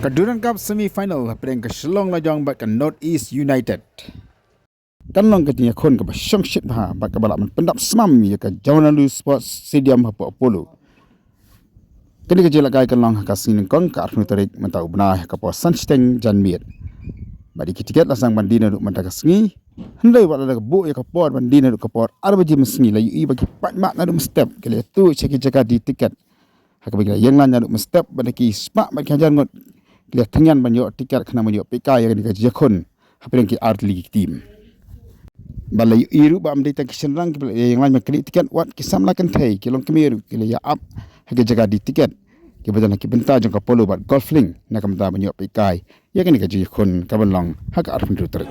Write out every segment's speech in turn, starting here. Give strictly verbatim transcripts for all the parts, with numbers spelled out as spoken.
Durand Cup semi final hapdeng ka Shillong Lajong bad ka North East United. Kan long ka jingïakhun kaba shongshit bha bad kaba lah ban pyndap smam ïa ka Jawaharlal Nehru Sports Stadium hapoh Polo. Kane ka jingïalehkai kan long ha ka sngi nyngkong ka arphew tarik mynta u bnai ha ka por san shiteng janmiet. Bad ïa ki tiket la sdang ban die naduh mynta ka sngi. Hynrei wat la ka buh ïa ka por ban die naduh ka por ar baje mynsngi la ïohi ba ki paidbah naduh mynstep ki la ïathuh sha ki jaka die tiket. Ha kaba ki la ïeng lain naduh mynstep bad ki spah bad ki hajar ngut ki la thngan ban ïoh tiket khnang ban ïoh peit kai ïa kane ka jingïakhun hapdeng ki ar tylli ki team. Bad la ïohi ruh ba ym dei tang ki shynrang kiba la ïeng lain ban kylli tiket, wat ki samla kynthei ki longkmie ruh ki la ïa ap ha ki jaka die tiket kiba don ha ki bynta jong ka Polo bad Golf Link na ka bynta ban ïoh peit kai ïa kane ka jingïakhun kaban long ha ka arphew hynriew tarik.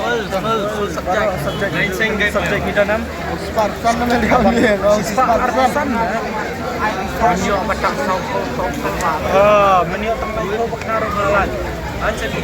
Full, full, full subject. Subject. Nine seng kai subject kita nam. Spar san na mel kami, no? Spar san. Menyo batang saw ko, ko, ko. Ah, menyo tang ko baknar malan. Ansa ni.